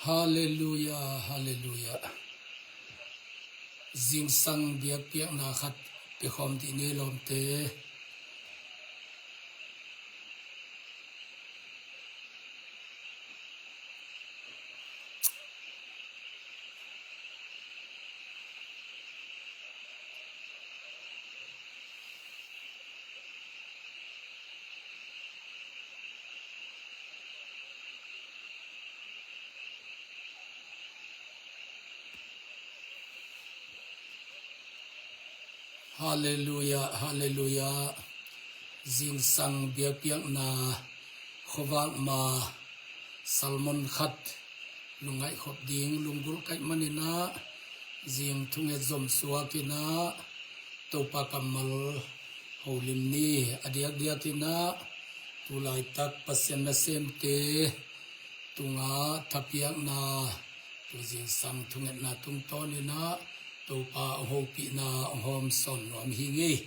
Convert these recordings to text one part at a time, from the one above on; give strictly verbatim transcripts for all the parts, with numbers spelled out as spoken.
Halleluia, halleluia. Zingsang biakpiakna khat piakhawm dih ni lawmte. Halleluia, halleluia. Zingsang biakpiakna khuavak ma sermon khat lungngaih khop ding lunggulh kaih maninah zing thunget zom suakinah Topa kammal holim ni. A diakdiakinah tulaitak Pasian nasemte tungah thapiakna, tu zingsang thungetna tungtawninah Topa a hopihna a hawmsawn nuam hi ngei.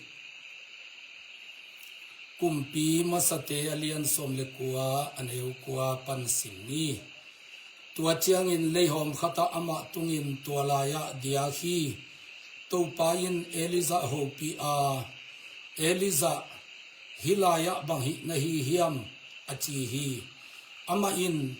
Kumpi Masate a lian sawm le kua, a neu kua pan sim ni. Tua ciangin leihawm khatah amah tungin tua lai-ah diak hi. Topa in Elijah hopih a, Elijah, hih lai-ah bang hih na hi hiam? A ci hi. Amah in,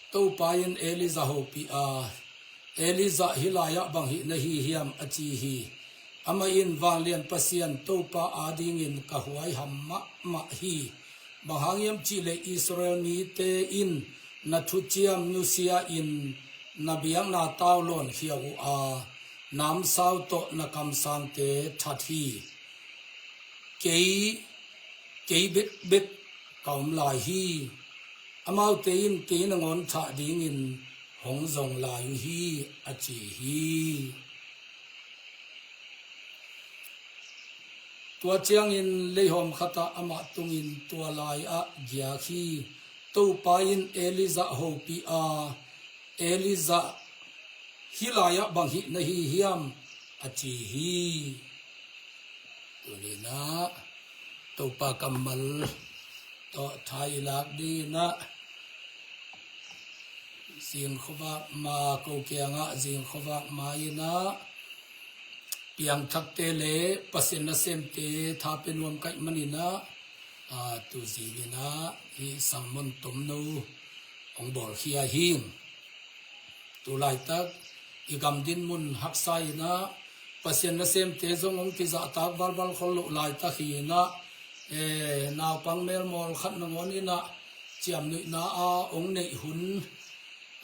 Topa in Elijah hopih a, Elijah, hih lai-ah bang hih na hi hiam? A ci hi. Amah in, Vanglian Pasian Topa adingin ka huaiham mahmah hi. Bang hang hiam cihleh Israel mite in na thuciam nusia-in na biakna tau lawnkhia uh a, namsau tawh na kamsangte that hi. Kei, kei bekbek ka om lai hi. Amaute in kei nangawn thah dingin hong zong lai uh hi, a ci hi. Tua ciangin leihawm khatah amah tungin tua lai-ah giak hi. Topa in Elijah hopih a, Elijah, hih lai-ah bang hih na hi hiam? A ci hi. Tuninah Topa kammal tawh tha i lak dinginah zing khuavak ma ko kiangah zing khuavak ma inah piangthakte le Pasian nasemte tha pia nuam kaih maninah, a, tu zinginah hih sermon tomno hong bawlkhia hing. Tulaitak i gam dinmun haksa inah Pasian nasemte zong hong kizahtak valval khol loh laitak hi inah, e, naupang melmawl khat nangawn inah ciamnuihna a hong neih hun,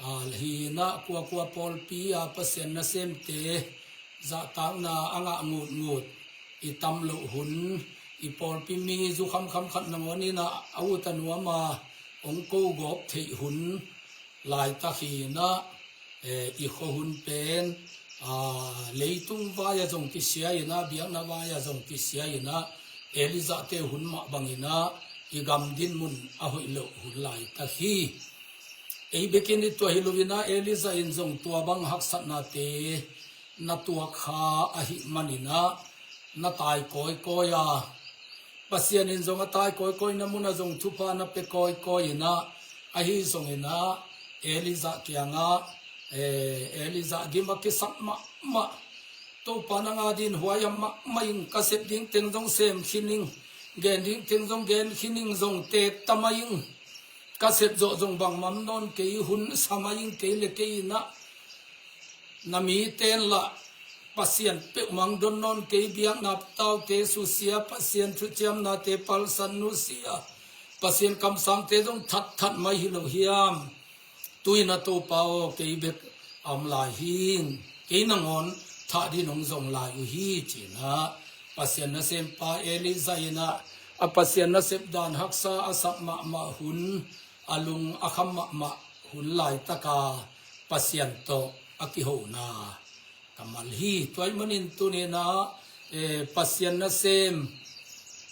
a, hi inah kuakua pawlpi a Pasian nasemte zahtakna a ngah ngutngut i tam loh hun, i pawlpi mi zu khamkham khat nangawn inah a ut a nuam a hong ko gawp theih hun laitak hi inah, e, i khuahun pen, a, leitung vai-ah zong kisia inah, biakna vai-ah zong kisia inah, Elijahte hun mah banginah i gam dinmun a hoih loh hun laitak hi. Ei bekin i tuah hi loinah Elijah in zong tua bang haksatnate na tuak kha ahih maninah na tai kawikawi a, Pasian in zong a tai kawikawina munah zong thupha na pia kawikawi inah, ahi zonginah Elijah kiangah, e, Elijah gim a kisap mahmah, Topa nang adingin huaiham mahmah ing, ka sep ding teng zong sem khin ing, gen ding teng zong gen khin ing, zong teek ta mai ing, ka sep zawh zong bangmah om nawn kei, hun sa mai ing kei le kei inah, na mite in lah Pasian peuhmah hong don nawn kei, biakna taute susia, Pasian thuciamnate palsan nusia, Pasian kamsangte zong thatthat mai hi lo hiam? Tu-in a Topa aw, kei bek a om lai hing, kei nangawn thah dingin hong zong lai uh hi, ci-inah Pasian nasempa Elijah inah a Pasian nasep dan haksa a sak mahmah hun, a lung a kham mahmah hun laitaka Pasian tawh a kihona kammal hi. Tua ahih manin tuninah, eh, Pasian nasem,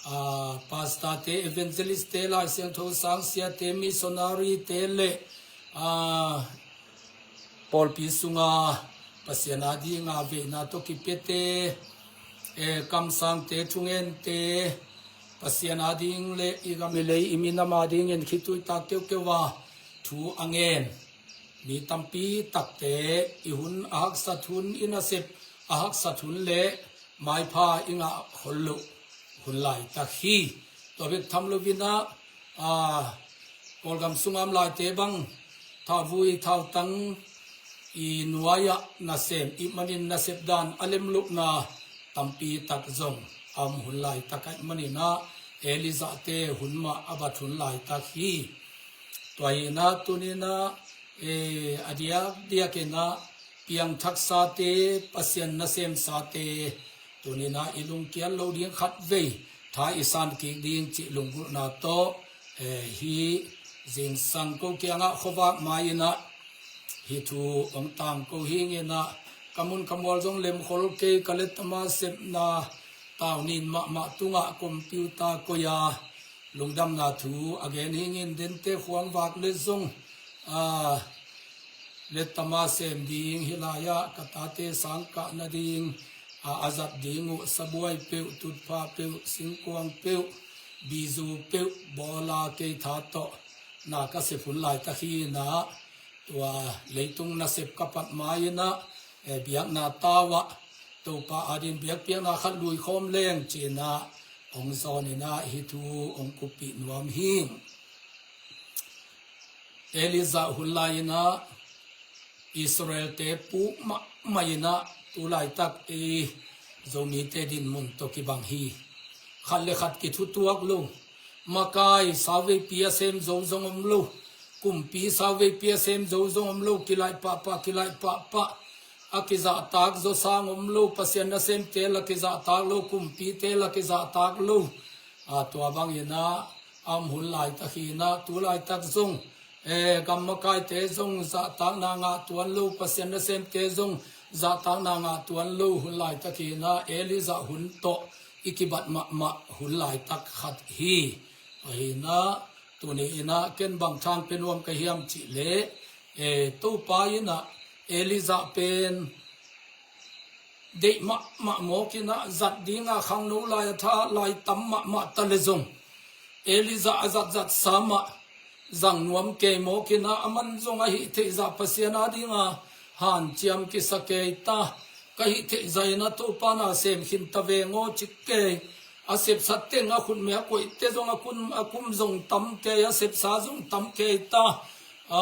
ah, pastorte, evangelistte, Lai Siangtho sangsiate, missionaryte le, ah, pawlpi sunga Pasian adinga veina tawh kipiate, E, kamsangte, thungente, Pasian ading le i gam i lei i minam adingin khitui tak keukeu a thu a ngen mi tampi takte i hun a haksat hun, i nasep a haksat hun le maipha i ngah khol loh hun laitak hi. Tua bek tham lo-in ah, a, Kawlgam sungah om laite bang thauvui thautang i nuai-ah nasem i hih manin nasep dan a lem lohna tampi tak zong a om hun laitak ahih manin ah Elijah-te hun mah a bat hun laitak hi. Tua hi-in ah tuni-in ah, e, a diakdiakin ah piangthaksate, Pasian nasemsate, tuni-in ah i lungkiat loh ding, khatvei tha i san kik ding cih lunggulhna tawh, e, hih zingsang ko kiangah khuavak mai-in ah hih thu hong tangko hi ing in ah, ka mun ka mual zong lemkhol kei, ka lettama sepna tau nin mahmah tungah computer koi-a lungdamna thu a gen hi ing in, dente khuang vak le zong, a, lettama sem ding, hih lai-ah ka tate sang kah nading, a, a zat ding uh sabuai peuh, tutphah peuh, singkuang peuh, bizu peuh, bawla kei tha tawh na ka sep hun laitak hi-in ah, tua leitung nasep ka pat mai-in ah, e, biakna tau-ah Topa ading biakpiakna khat lui khawm leng ci-in ah hong zawn in ah hih thu hong kuppih nuam hi. Elijah hun lai-in ah Israel-te puk mahmah in ah tu laitak ei Zomite dinmun tawh kibang hi. Khat le khat kithutuak lo, makai sauveipi a sem zo zong om lo, kumpi sauveipi a sem zo zong om lo, kilaih pahpah, kilaih pahpah, a kizahtak zaw sang om lo, Pasian nasemte la kizahtak lo, kumpite la kizahtak lo. A, tua bangin ah a om hun laitak hi-in ah, tu laitak zong, e, gam makaite zong zahtakna ngah tuan lo, Pasian nasemte zong zahtakna ngah tuan lo hun laitak hi-in ah, Elijah hun tawh i kibat mahmah hun laitak khat hi. Ahi-in ah tuni-in ah ken bang thang pia nuam ka hiam cih leh, e, Topa in ah Elijah pen deih mahmah mawk in ah, zat ding a khangno lai a tha lai tam mahmah ta le zong, Elijah a zatzatsa mah zang nuam kei mawk in ah, aman zong a hih theih zah Pasian ading a hanciam kisa kei ta, ka hih theih zah in ah Topa na sem khin ta veng aw ci kei. A sepsa teng a khutme a koihte zong a kum, a kum zong tam kei, a sepsa zong tam kei ta, a,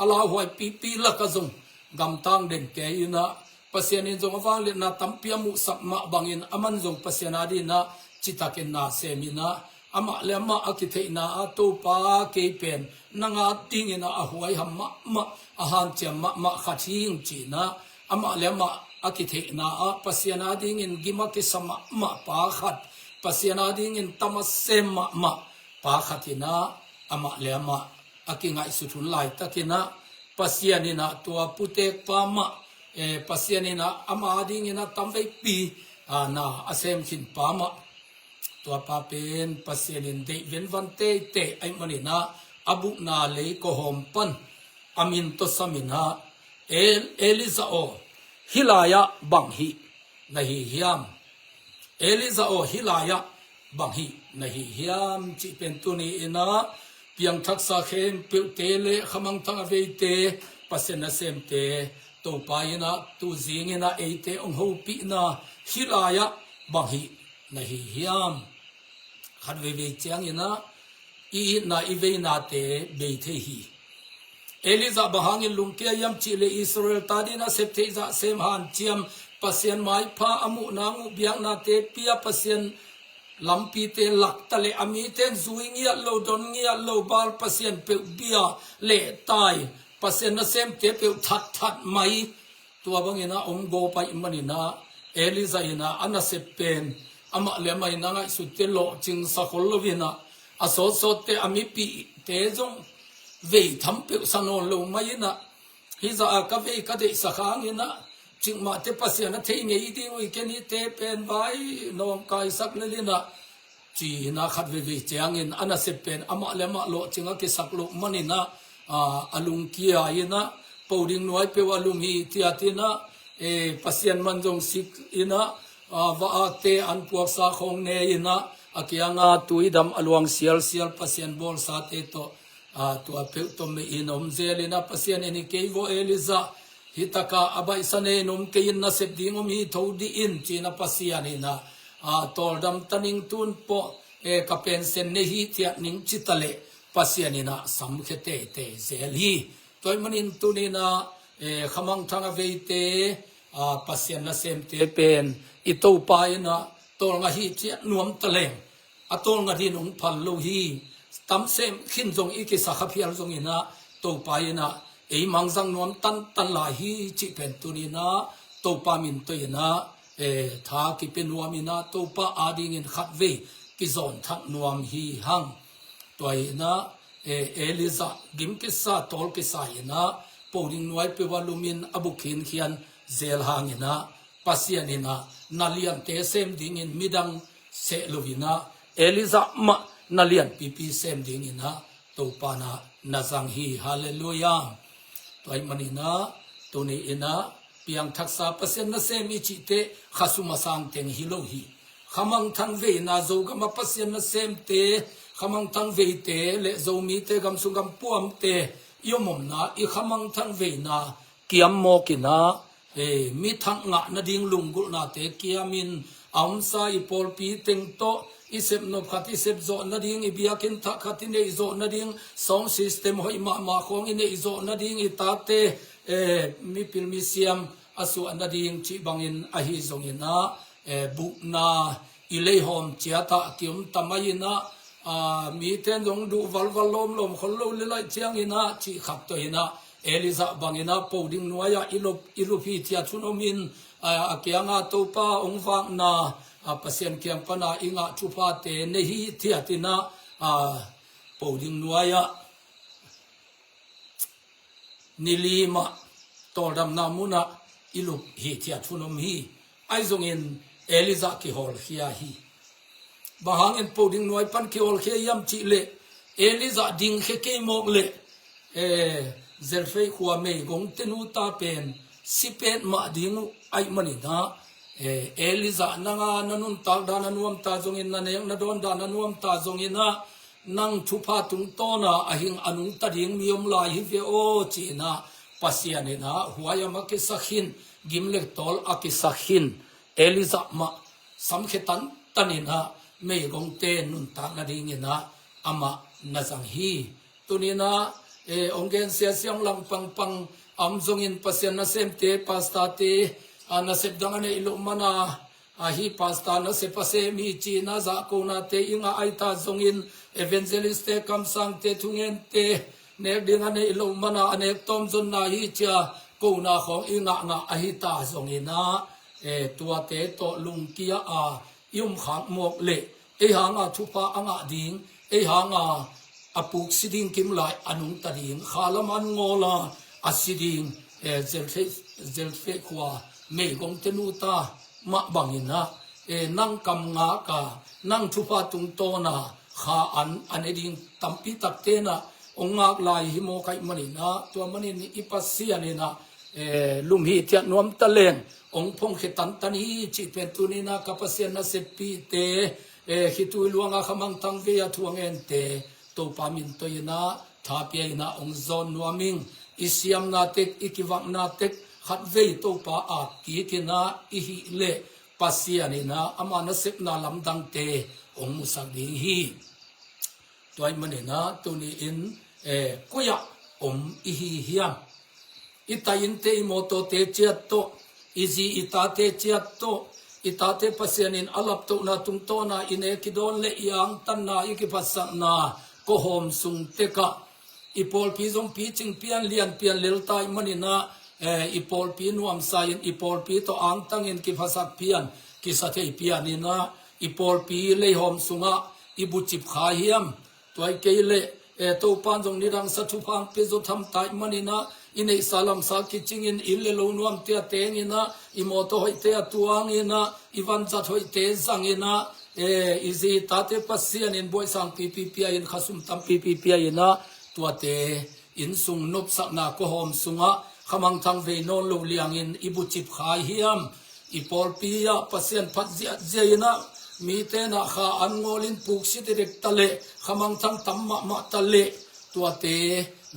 a lauhuai pipi lakah zong gamtang den kei in ah, Pasian in zong a vangliatna tampi a muhsak mah bangin, aman zong Pasian ading in ah citakin na sem in ah, amah le amah a kitheihna ah, Topa, kei pen nang ading in ah a huaiham mahmah, a hanciam mahmah khat hi ing ci-in ah, amah le amah a kitheihna ah Pasian adingin gim a kisa mahmah pa khat, Pasian adingin tam a sem mahmah pa khat in ah, amah le amah a kingaihsut hun laitakin ah, Pasian in ah tua putekpa mah, e, Pasian in ah ama adingin ah tamveipi, a, na a sem khin pa mah, tua pa pen Pasian in deih venvan teitei ahih manin ah, a bukna lei kawhawm pan a min tawh sam in ah, El-, Elijah aw, hih lai-ah bang hih na hi hiam? Elijah aw, hih lai-ah bang hih na hi hiam cih pen tuni-in ah piangthaksa khempeuhte le khamangthang a veite, Pasian nasemte, Topa in ah tuzing in ah eite hong hopihna hih lai-ah bang hih na hi hiam? Khat veivei ciangin ah i itna i veinate bei thei hi. Elijah bang hangin lungkia hiam cih leh Israel-te ading a sep theih zah sem hanciam, Pasian maipha a muh nang uh biaknate pia, Pasian lampite lak ta leh a mite in zui ngiat lo, don ngiat lo, Baal pasian peuh bia leh tai, Pasian nasemte peuh thatthat mai. Tua bangin ah om gawp ahih manin ah, Elijah in ah a nasep pen amah le amah in a ngaihsutte lawhcingsa khol lo-in ah, a sawtsawtte, a mipihte zong vei tham peuh sa nawn lo mai in ah, hih zah a ka vei ka deihsak hangin ah, cikmahte Pasian a thei ngei ding uh hi, ken hihte pen vai nawngkaisak lel in ah, ci-in ah khat veivei ciangin a nasep pen amah le amah lawhcing a kisak loh manin ah, a, a lungkia in ah, po ding nuai peuh a lum hi, tiat in ah, e, Pasian man zong sik in ah, a, va-akte an puaksa khawng ne in ah, a kianga tuidam a luang sialsial Pasian bawlsate tawh, a, tua peuh tawh mei in om zel in ah, Pasian in hi kei vaw Elijah, hi taka a baihsa nei in om kei in, nasep ding om hi, tho dih in, ci-in ah Pasian in ah, a, tawldam taning tun pawh, e, ka pension nei hi, ciat ning ci taleh Pasian in ah samkhia teitei zel hi. Tua ahih manin tuni in ah, e, khamangthang a veite, a, Pasian nasemte pen i Topa in ah tawlnga hi ciat nuam taleng, a tawlnga din hong phal lo hi. Tam sem khin zong i kisa kha phial zong in ah, Topa in ah ei mangzang nuam tantan lai hi cih pen tuni in ah Topa min tawh in ah, e, tha kipia nuam in ah, Topa adingin khatvei kizawn thak nuam hi hang. Tua hi in ah, e, Elijah gim kisa, tawl kisa in ah, poding nuai peuh ah lum in a buk khinkhian zel hang in ah, Pasian in ah na liante sem dingin midang seh lo in ah, Elijah mah na lianpipi sem ding in ah, Topa in ah na zang hi. Halleluiah. Tua ahih manin ah, tuni in ah, piangthaksa Pasian nasem i cihte khasum a sang teng hi lo hi. Khamangthang veina, Zogam a Pasian nasemte, khamangthang veite le Zomite, gamsung gampuamte i om omna, i khamangthang veina kiam mawk in ah, e, mi thak ngah nading lunggulhnate kiamin, a omsa i pawlpi teng tawh i sepnop khat i sep zawh nading, i biakinn thak khat i neih zawh nading, sound system hoih mahmah khawng i neih zawh nading, i tate, e, mipil misiam a suah nading cih bangin ahi zong in ah, e, bukna i leihawm ciat ah kiom ta mai in ah, a, mite in zong duh valval lawmlawm khol lo leh laih ciang in ah, cih khat tawh in ah, Elijah bang in ah poding nuai ah i lup, i lup hithiat hun om in, a, a kianga Topa hong vakna, a, Pasian kiang pan a i ngah thuphate nei hithiat in ah, a, poding nuai ah ni li mah tawldamna mun ah i lup hithiat hun om hi. Ahi zongin Elijah kihawlkhia hi. Bang hangin poding nuai pan kihawlkhia hiam cih leh, Elijah dingkhia kei mawk leh, e, Zarephath khua meigongte nuta pen si petmah ding uh ahih manin ah, e, Elijah, nang a na nuntak dan a nuam ta zongin, na nek na dawn dan a nuam ta zongin ah, nang thupha tungtawn a a hing a nungta ding mi om lai hi ve aw, ci-in ah Pasian in ah huaiam a kisa khin, gim le tawl a kisa khin Elijah mah samkhia tantan in ah meigongte nuntak nading in ah amah na zang hi. Tuni in ah, e, hong gen siasia, hong lang pangpang a om zongin, Pasian nasemte, pastorte, a, nasep dang a neih loh man a, a, hih pastor nasep a sem hi ci-in ah zahkonate i ngah ahi ta zongin, evangelistte, kamsangte, thungente, nek ding a neih loh man a, a nek tawm zonna hi ci-a kona khawng i ngahngah ahi ta zongin ah, e, tuate tawh lungkia a i om khak mawk leh, ei hang a thupha a ngah ding, ei hang a a puk si ding kim lai a nungta ding, kha lam an ngawl a a si ding, e, Zarephath, Zarephath khua meigongte nuta mah bang in ah, e, nang kam ngak a, nang thupha tungtawn a kha an a ne ding tampi takte in ah hong ngak lai hi mawk ahih manin ah, tua manin i Pasian in ah, e, lum hithiat nuam ta leng hong phongkhia tantan hi cih pen tuni in ah ka Pasian naseppihte, e, khitui luang a khamangthang vei a thu a ngente Topa min tawh in ah tha pia in ah hong zawn nuam ing. I siamna tek, i kivakna tek khatvei Topa ap kik in ah i hih leh, Pasian in ah ama nasepna lamdangte hong musak ding hi. Tua ahih manin ah tuni in, e, koi ah om i hi hiam? I ta innte, i mawtawte ciat tawh, i zi i tate ciat tawh, i tate Pasian in a laptohna tungtawn a i nek i dawn le i angtanna, i kiphatsakna, kawhawm sung tek ah i pawlpi zong picing pian, lian pian lel ta ahih manin ah, e, i pawlpi nuamsa in, i pawlpi tawh angtang in kiphasak pian, kisa thei pian in ah, i pawlpi leihawm sungah i bucip kha hiam? Tua hi kei leh, e, Topa in zong nidang sa thupha hong pia zo tham ta ahih manin ah, i neihsa lamsa kicing in, inn le lo nuamte a teng in ah, i mawtaw hoihte a tuang in ah, i vanzat hoihte zang in ah, e, i zi i tate Pasian in buaihsang pipi pia in, khasum tam pipi pia in ah, tuate inn sung nopsakna kawhawm sungah khamangthang vei nawn lo liangin i bucip kha hiam? i pawlpi ah Pasian phat ziahziah in ah, mite in ah kha an ngawlin puksi dekdek ta leh, khamangthang tam mahmah ta leh, tuate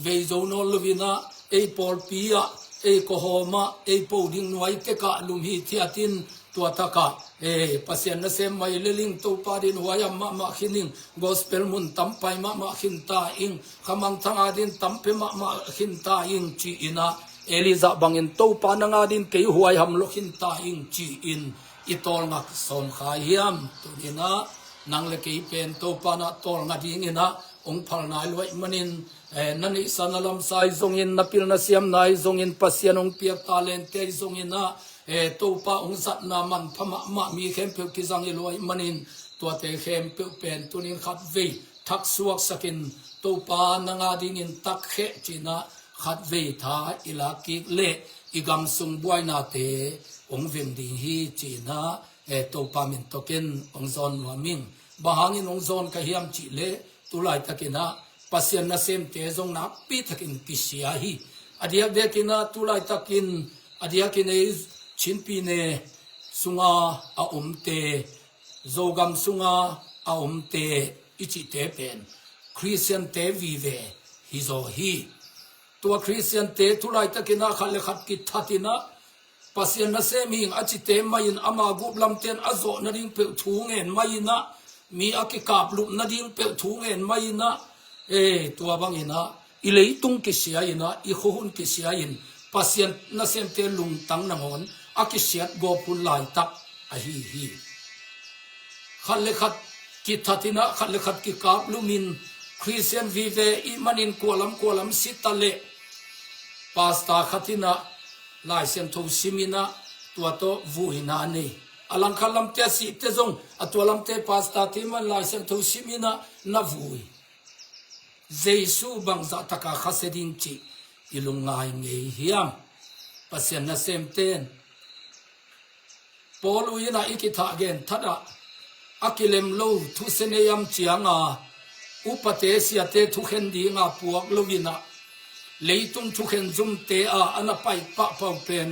vei zo nawn lo in ah, ei pawlpi ah, ei kawhawm ah, ei po ding nuai tek ah lum hithiat in, tua tak ah, eh, Pasian nasem mai lel ing, Topa adingin huaiham mahmah khin ing, gospel mun tam pai mahmah khin ta ing, khamangthang adingin tam pia mahmah khin ta ing ci-in ah, Elijah bangin Topa nang adingin kei huaiham lua khin ta ing ci-in i tawlnga sawm kha hiam? Tuni in ah nang le kei pen Topa in ah tawlnga dingin ah hong phal nai lo ahih manin, eh, na neihsa na lamsa ahi zongin, na pilna siamna ahi zongin, Pasian hong piak talente ahi zongin ah, eh, Topa hong zatna manpha mahmah mi khempeuh kizang hi lo ahih manin, tuate khempeuh pen tuni in khatvei thaksuaksakin, Topa nang adingin takkhe ci-in ah khatvei tha i lak kik leh, i gam sung buainate hong veng ding hi ci-in ah, eh, Topa min tawh ken hong zawn nuam ing. Bang hangin hong zawn ka hiam cih leh, tu laitakin ah Pasian nasemte zong nakpi takin kisia hi. A diakdiakin ah tu laitakin, a diakin ei Chin pyine sunga a omte, Zogam sunga a omte i cihte pen Khristiante vive hi zaw hi. Tua Khristiante tu laitakin ah khat le khat kithat in ah, Pasian nasem hi ing a cite mai-in, ama gup lamte in a zawh nading peuh thu ngen mai-in ah, mi a kikaplup nading peuh thu ngen mai-in ah, eh, tua bangin ah i leitung kisia in ah, i khuahun kisia in, Pasian nasemte lungtang nangawn a kisiat gawp hun laitak ahi hi. Khat le khat kithat in ah, khat le khat kikaplup in, Khristian vive i hih manin kua lam kua lam si ta leh, pastor khat in ah Lai Siangtho sim in ah, tua tawh vuina nei. A langkhat lamte a sihte zong, a tua lamte pastorte i hih man Lai Siangtho sim in ah na vui. Jesu bangzah taka khasia ding cih i lungngai ngei hiam? Pasian nasemte in Paul uh in ah i kithah gen thadah, a kilem lo thusia nei am cianga, upate siate thukhen dinga puak lo in ah, leitung thukhen zumte a a na pai pahpah uh pen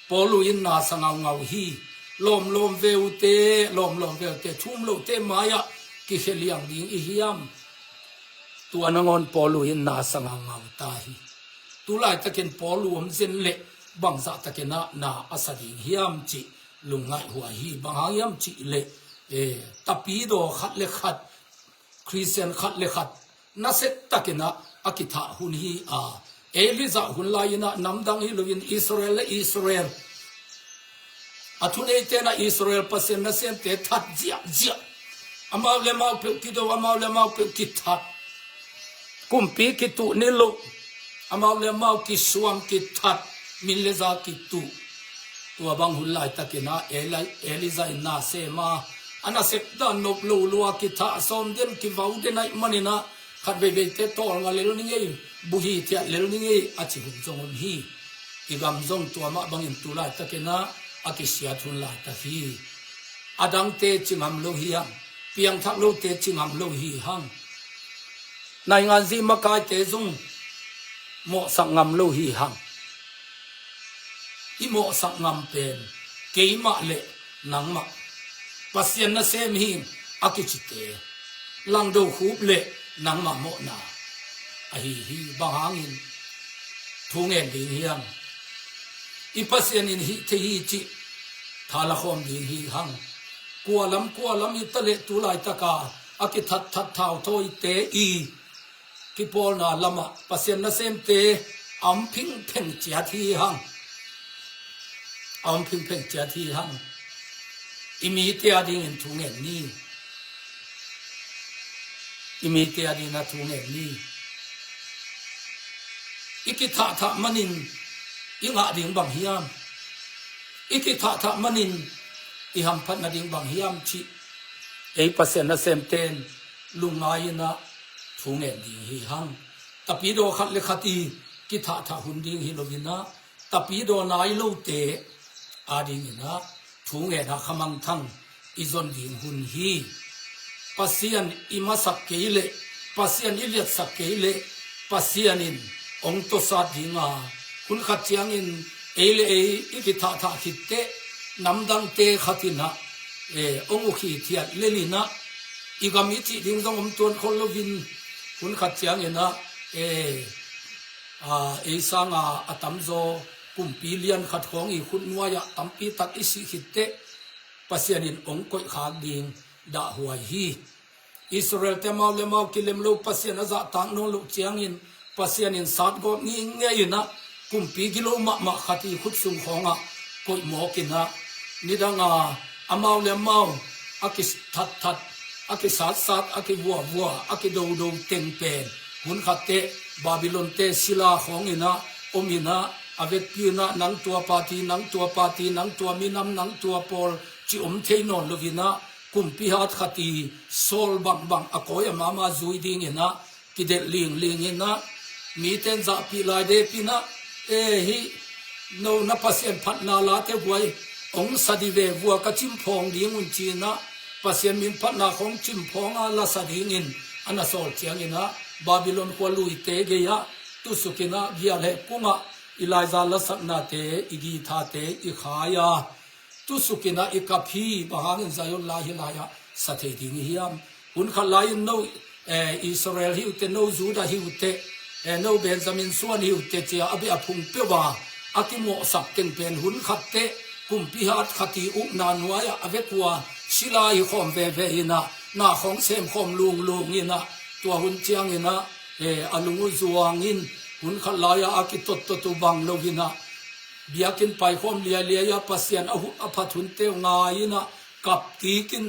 Paul uh in na sa ngaungau hi. Lawmlawm ve uhte, lawmlawm ve uhte, thu um lote mai-ah kikhia liang ding i hiam? Tua nangawn Paul uh in na sa ngaungau ta hi. Tu laitakin Paul uh om zen leh bangzah takin ah na a sa ding hiam cih lungngaih huai hi. Bang hang hiam cih leh, eh, tapidaw khat le khat, Khristian khat le khat nasep takin ah a kithah hun hi a, Elijah hun lai-in ah namdang hi loin Israel le Israel a thuneite in ah Israel Pasian nasemte that ziahziah. Amau le amau peuh kido, amau le amau peuh kithat. Kumpi kituh ni lo, amau le amau kisuam kithat, min le za kituh. Tua bang hun laitakin ah Eli-, Elijah in na sem a, a nasep dan nop lo lua, kithah sawm den, kivau den ahih manin ah, khat veiveite tawlnga lel ni ngei, buhi thiat lel ni ngei a ci hun zong om hi. I gam zong tua mah bangin tu laitakin ah a kisiat hun laitak hi. A dangte ci ngam lo hi hang, piangthak lote ci ngam lo hi hang. Nainganzi makaite zong mawhsak ngam lo hi hang. I mawhsak ngam pen keimah le nangmah, Pasian nasem hi ing a kicite, Langdo Khup le nangmah mawhna ahi hi. Bang hangin thu ngen ding hiam? I Pasian in hih thei hi cih thala khawm ding hi hang. Kua lam kua lam hi ta leh tu laitaka a kithatthat thauthawite i kipawlna lamah Pasian nasemte a om phingpheng ciat hi hang. A om phingpheng ciat hi hang. I mite adingin thu ngen ni. I mite adingin a thu ngen ni. I kithahthah manin i ngah ding bang hiam? I kithahthah manin i hamphat nading bang hiam cih ei Pasian nasemte in lungngai-in ah thu ngen ding hi hang. Tapidaw khat le khat i kithahthah hun ding hi loin ah, tapidaw nai lote adingin ah thu ngen ah khamangthang i zon ding hun hi. Pasian i masak kei leh, Pasian i liatsak kei leh, Pasian in hong tawsat ding a, hun khat ciangin ei le ei i kithahthah khit teh namdangte khat in ah, eh, hong ukhi thiat lel in ah, i gam i cih ding zong om tuan khol loin, hun khat ciangin ah, eh, a, ei sanga a tamzaw kumpi lian khat khawng i khut nuai-ah tampi tak i sih khit teh Pasian in hong koih khak ding dahhuai hi. Israel-te amau le amau kilem lo, Pasian a zahtak nawn loh ciangin Pasian in satgawp ngingei in ah, kumpi gilo mahmah khat i khut sung khawngah koih mawk in ah, nidanga amau le amau a kithatthat, a kisatsat, a kivuavua, a kidodo teng pen hun khat teh Babylon-te sila khawng in ah om in ah, a vekpi in ah nang tua party, nang tua party, nang tua minam, nang tua pawl ci om thei nawn lo in ah, kumpi hat khat i sawl bangbang a kawi a mama zui ding in ah kidelh lingling in ah, mite in zahpih lai dep in ah, e, hih no na Pasian phatna late guai, hong sa dih ve, vua ka cimphawng ding un ci in ah, Pasian min phatna khawng cimphawng a lasa dingin a na sawl ciangin ah, Babylon khua luite gei-ah tusuk in ah, gialheh kungah i laiza lasaknate, i guitar-te i khai a, tusuk in ah i kap hi. Bang hangin Zion lai hih lai-ah sa thei ding i hiam? Hun khat lai-in no, eh, Israel hi uh teh, no Judah hi uh teh, eh, no Benjamin suan hi uh teh ci-a a beh a phung peuh a a kimawhsak teng pen hun khat teh kumpi hat khat i ukna nuai-ah a vek uh a sila hi khawm veve in ah, na khawng sem khawm lunglung in ah, tua hun ciangin ah, eh, a lung uh zuang in, hun khat lai-ah a kitottot uh bang lo in ah, biakinn paikhawm liailiai a, Pasian a hu-, a phat hunte uh ngai in ah, kap kik in.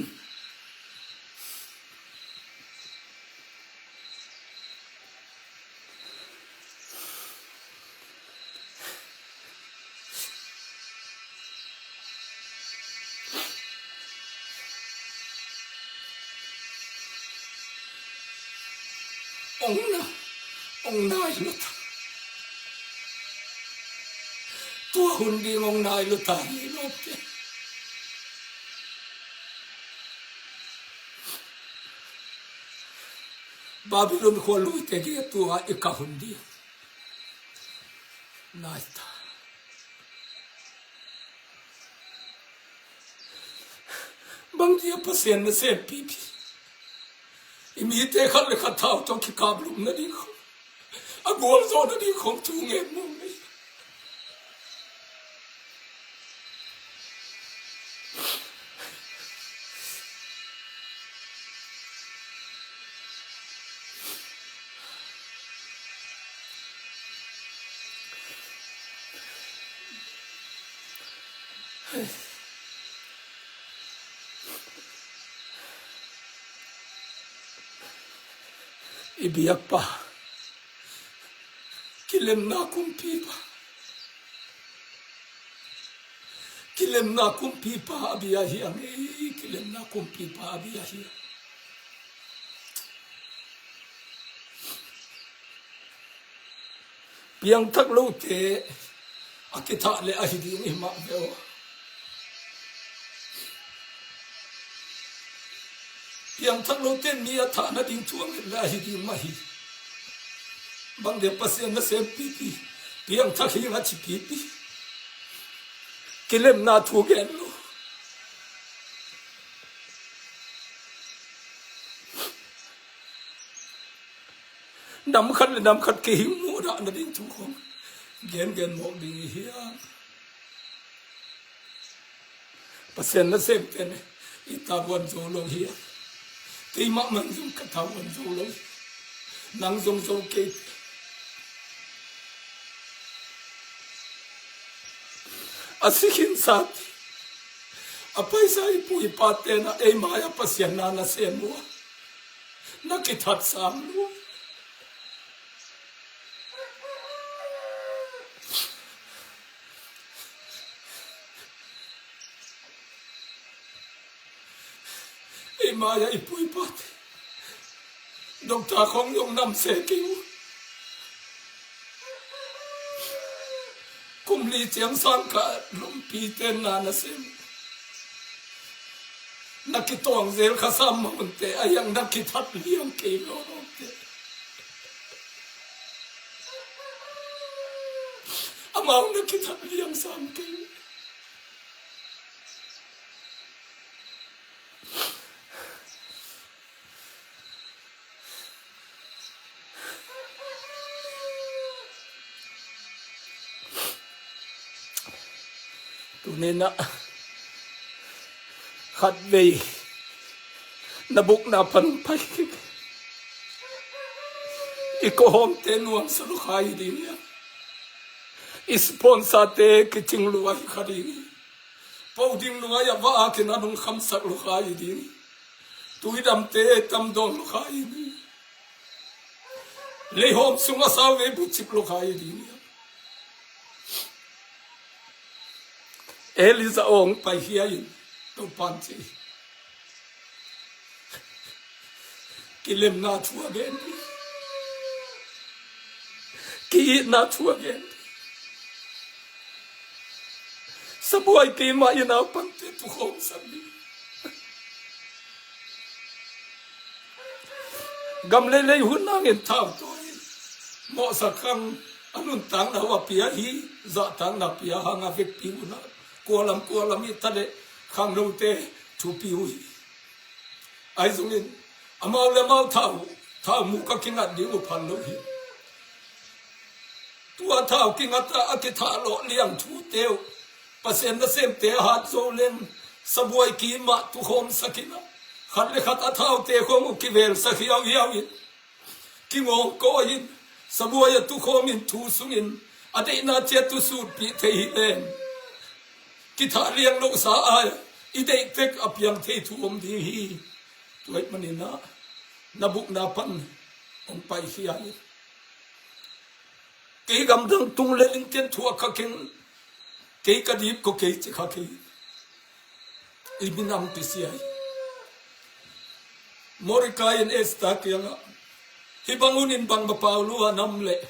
Ong na, ong nai lo ta. Tua hun ding ong nai lo ta hi lo te. Babylon khua luite gei-ah tua i kah hun ding nai ta. Bang dia Pasian nasem pipi i mite khat le khat thau tawh kikaplum nading khawng, a gualzawh nading khawng thu ngen mawk na hi. I biakpa, kilemna kumpipa, kilemna kumpipa a bia hi ang ei, kilemna kumpipa a bia hi ang. Piangthak lote a kithah le ahi ding hi mah ve aw. Piangthak lote mi a thah nading thu a nget le ahi ding mah hi. Bang dia Pasian nasem pipi, piangthak hi ing a ci pipi, kilemna thu gen lo. Nam khat le nam khat kihing muhdah nading thu khawng gengen mawk ding i hiam? Pasian nasemte in i tavuan zo lo hiam? Keimah man zong ka tavuan zo lo hi. Nang zong zo kei. A si khinsa, a paisa i pu i pate in ah ei mai-ah Pasian na nasem uh a, na kithat sam lo. Ei mai-ah i pu i pate, doctor khawng zong namse kei uh. Kum li ciang sang kha lumpite na nasem, na kituang zel kha sam mah hunte, a hiang na kithat liang kei lo lo te. Amau na kithat liang sam kei. Nina khatvei na bukna pan hong pai kik. I kawhawmte nuamsa lukha hi ding hi a, i sponsor-te kicing lua hi kha ding hi. Po ding lua hi a, va a kina nung khamsak lukha hi ding hi. Tuidamte tamdawn lukha hi ding hi. Leihawm sungah sauvei bucip lukha hi ding hi a. Elijah aw hong paikhia in, Topan ci. Kilemna thu a gen ding, ki-itna thu a gen ding. Sabuai keimah i naupangte tukhawmsak ding. Gam leilei hun hangin thautawi mawhsak khang a nuntakna uh a pia hi. Zahtakna pia hang a vekpi hun a kualam kualam i ta le khangnote thupi uh hi. Ahi zongin amau le amau thau, thau muk a kingat ding uh phal lo hi. Tua thau kingat a, a kithahlawh liang thute uh Pasian nasemte a hat zo leng sabuai keimah tukhawmsak in a, khat le khat a thaute khawng uh kivelsak hiauhiau in, kingawngkawi in, sabuai a tukhawm in thu sungin a deihna ciat uh sutpih thei hi leng kithah liang lohsa a i deih tek a piang thei thu om ding hi. Tua ahih manin a na bukna pan hong paikhia in. Kei gamdang tung le lingtian thuak kha keng, kei ka dip ko kei ci kha kei. I minam kisia hi. Mordecai in Esther kiangah, hih bang hunin bangmah pau lua nam leh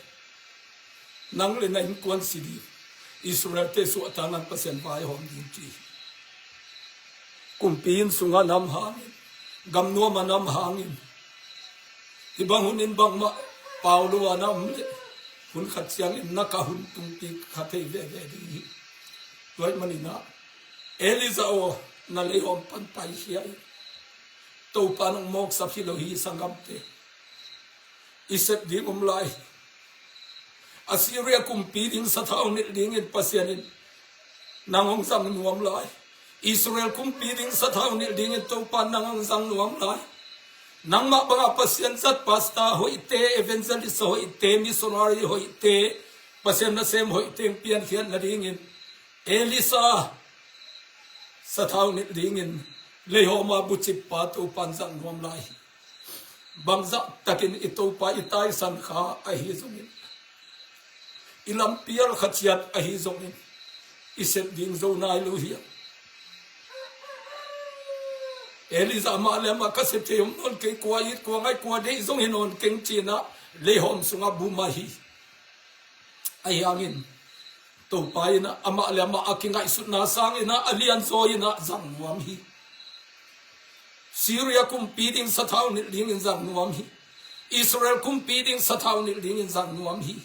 nang le na innkuan si ding, Israel-te suahtakna Pasian vaihawm ding ci hi. Kumpi inn sungah nam hangin, gamnuam a nam hangin, hih bang hunin bangmah pau lua nam leh hun khat ciangin na ka hun tungpi kha thei veve ding hi. Tua ahih manin a Elijah aw, na leihawm pan paikhia in. Topa nong mawksak hi lo hi sanggamte. I sep ding om lai hi. Assyria kumpi ding sathau nilh dingin Pasian in nang hong zang nuam lai. Israel kumpi ding sathau nilh dingin Topa nang hong zang nuam lai. Nangmah banga Pasian zat pastor hoihte, evangelist hoihte, missionary hoihte, Pasian nasem hoihte hong piankhiat nadingin Elisha sathau nilh dingin leihawm a bucip pa Topan zang nuam lai hi. Bangzah takin i Topa i taisan kha ahi zongin, i lampial kha ciat ahi zongin, i sep ding zo nai lo hiam? Elijah amah le amah ka sep thei om nawn kei, kua it kua ngai kua deih zong hi nawn keng ci-in a leihawm sungah bum ahi. Ahi hangin Topa in a amah le amah a kingaihsutna sangin a a lianzaw in a zang nuam hi. Syria kumpi ding sathau nilh dingin zang nuam hi. Israel kumpi ding sathau nilh dingin zang nuam hi.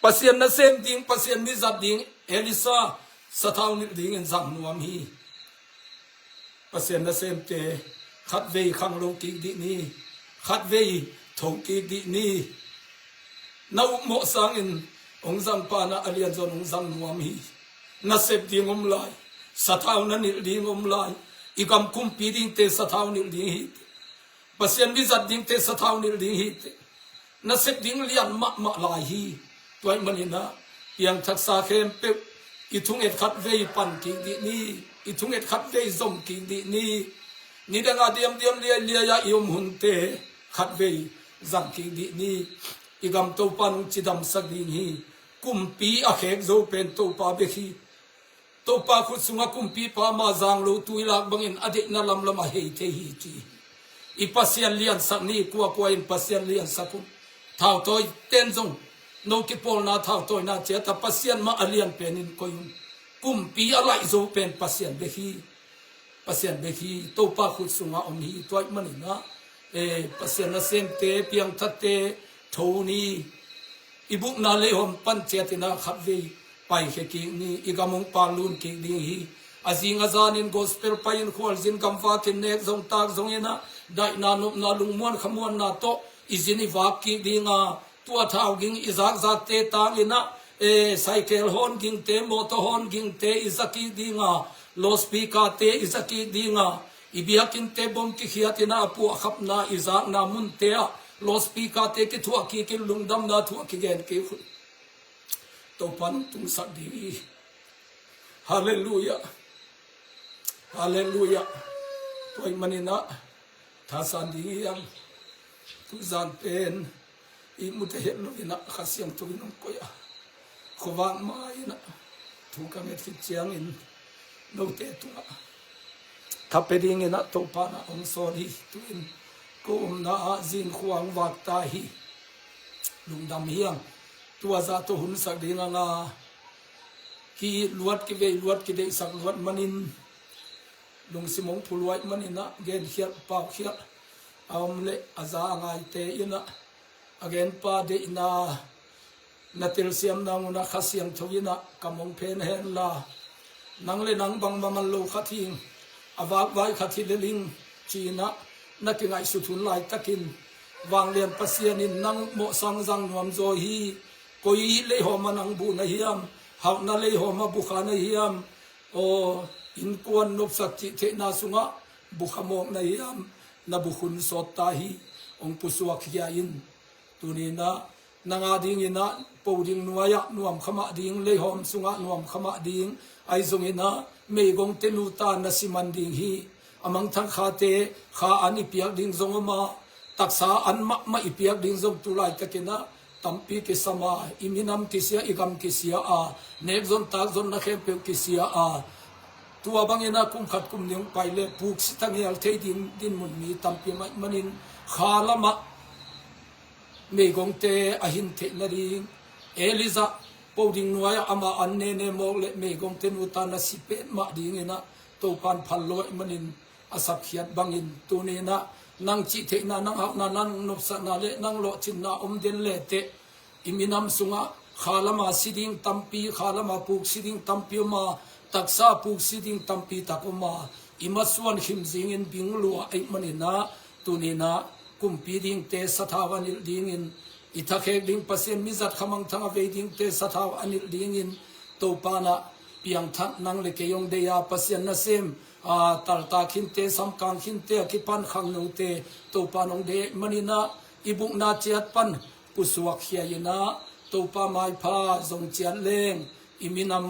Pasian nasem ding, Pasian mizat ding Elisha sathau nilh dingin zang nuam hi. Pasian nasemte, khatvei khanglo kik dih ni, khatvei tho kik dih ni. Na upmawh sangin hong zang pa in a lianzawn hong zang nuam hi. Na sep ding om lai, sathau na nilh ding om lai, i gam kumpi dingte sathau nilh ding hi. Pasian mizat dingte sathau nilh ding hi teh. Na sep ding lian mahmah lai hi. Tua ahih manin a piangthaksa khempeuh i thunget khatvei pan kik dih ni, i thunget khatvei zom kik dih ni. Nidang a diamdiam liailiai a i om hunte khatvei zang kik dih ni. I gam Topa in hong cidamsak ding hi. Kumpi a khek zo pen Topa bek hi. Topa khut sungah kumpipa ama zang lo tuilak bangin a deihna lamlam a hei thei hi ci hi. I Pasian liansak ni, kuakua in Pasian liansak un. Thautawi ten zong no kipawlna thautawina ciat a Pasian mah a lian penin koih un. Kumpi a laih zo pen Pasian bek hi. Pasian bek hi. Topa khut sungah om hi. Tua ahih manin a, eh, Pasian nasemte, piangthakte, tho ni. I bukna leihawm pan ciatin a khatvei paikhia kik ni, i gam hong pallun kik ding hi. A zing a zanin gospel pai-in khualzin gamvakin nek zong tak zongin a daihna nopna lungmuan khamuanna tawh i zin i vak kik ding a, tua thau ging i zakzakte tangin a E, cycle hon gingte, motor hon gingte i zakik dinga, loudspeaker te i zakik dinga, i biakinnte bom kikhiatina a puahkhapna i zakna munte ah loudspeaker te kithuah kikin lungdamna thu a kigen kik hun Topa nong tungsak ding hi. Halleluiah. Halleluiah. Tua ahih maninah thasan ding hi hang. Tuzan pen ihmute het loinah Kha Siangtho in hong koih a, khuavak ma-inah thu ka nget khit ciangin note tungah thapia dinginah Topa nah hong sawl hi. Tu-in ko omna ah zin khua hong vak ta hi. Lungdam hi hang. Tua zah tawh hunsak ding hanga ki-it luat, kivei luat, kideihsak luat manin lungsim hong phuluai maninah genkhialh paukhialh a om leh a za a ngaite inah a genpa deihna na telsiamna munah Kha Siangtho inah kam hong phen henla, nang le nang bangmah man lo khat hing, a vakvai khat hi leling ci-inah na kingaihsut hun laitakin, Vanglian Pasian in nang mawhsang zang nuamzaw hi. Koi leihawma nang buh na hiam? Hauhna leihawma bukha na hiam? Aw, innkuan nopsak cih theihna sungah bukha mawk na hiam? Na bukhun sawt ta hi. Hong pusuak khia in. Tuninah nang a dinginah po ding nuai-ah nuam khamah ding, leihawm sungah nuam khamah ding, ahi zonginah meigongte nuta na siman ding hi. A mangthang khate kha an i piak ding zong om a, taksa an mahmah i piak ding zong tu laitakinah tampi kisam a, i minam kisia, i gam kisia a, nekzon takzonna khempeuh kisia a, tua banginah kum khat kum nih hong pai le puksi tanghial thei ding dinmun mi tampi maih manin kha lamah meigongte a hin theih nading, Elijah po ding nuai-ah ama an nene mawk le meigongte nuta na si petmah dinginah Topan phal lo ahih manin a sapkhiat bangin tuninah nang cih theihna, nang hauhna, nang nopsakna le nang lawhcinna om den leteh i minam sungah kha lama si ding tampi, kha lama puksi ding tampi om a, taksa puksi ding tampi tak om a, i masuan khim zingin bing lua ahih maninah tuninah kumpi dingte sathau a nilh dingin, i thakhek ding Pasian mizat khamangthang a vei dingte sathau a nilh dingin Topa nah piangthak nang le kei hong dei a, Pasian nasem a, talta khinte, samkang khinte a kipan khangnote Topa nong dei ahih maninah i bukna ciat pan pusuak khia inah Topa maipha zong ciat leng i minam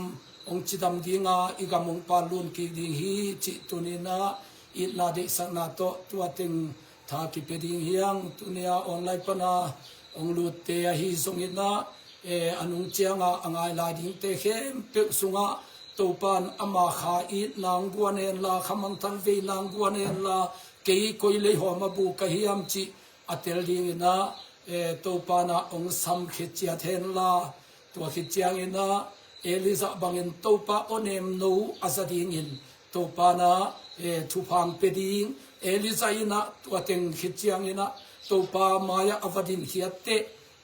hong cidam dinga, i gam hong pallun kik ding hi cih tuninah itna deihsakna tawh tua teng tha kipia ding hi hang. Tunia online pana hong lutte ahi zonginah, e, a nung cianga a ngai lai dingte khempeuh sungah Topan ama kha itna hong guan henla, khamangthang veina hong guan henla, kei koi leihawma bu ka hiam cih a tel dinginah, e, Topa nah hong samkhia ciat henla, tua khit cianginah Elijah bangin Topa awnemno a za dingin Topa nah, e, thupha hong pia ding. Elijah inah tua teng khit cianginah Topa mai-ah a va dinkhiatteh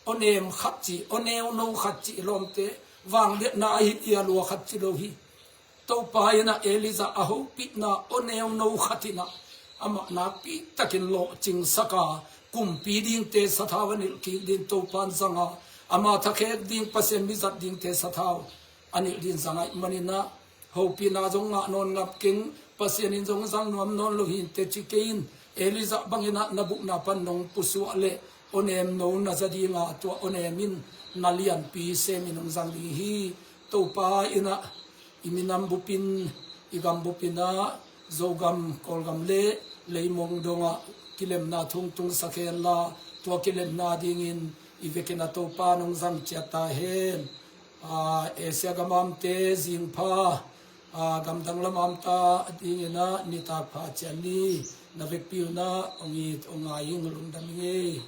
awnem khat cih, awneuno khat cih lawmte, vangliatna a hi dia lua khat ci lo hi. Topa inah Elijah a hopihna awneuno khat inah amah nakpitakin lawhcingsak a, kumpi dingte sathau a nilh kik ding Topan zanga, ama thakhek ding Pasian mizat dingte sathau a nilh ding zang ahih maninah hopihna zong ngah nawn ngap keng, Pasian in zong zang nuam nawn lo hinte ci kei in. Elijah banginah na bukna pan nong pusuah leh awnemno na za dinga, tua awnem in na lianpi semin hong zang ding hi. Topa inah i minam bupin, i gam bupinah Zogam, Kawlgam le leimong dongah kilemna thu hong tungsak henla, tua kilemna dingin i vekin a Topa nong zang ciat ta hen. A, Asia gam amte zingpha, a, gamdang lam amte dinginah nitak pha ciat ni. Na vekpi unah hong it hong ngai ing, lungdam ing ei.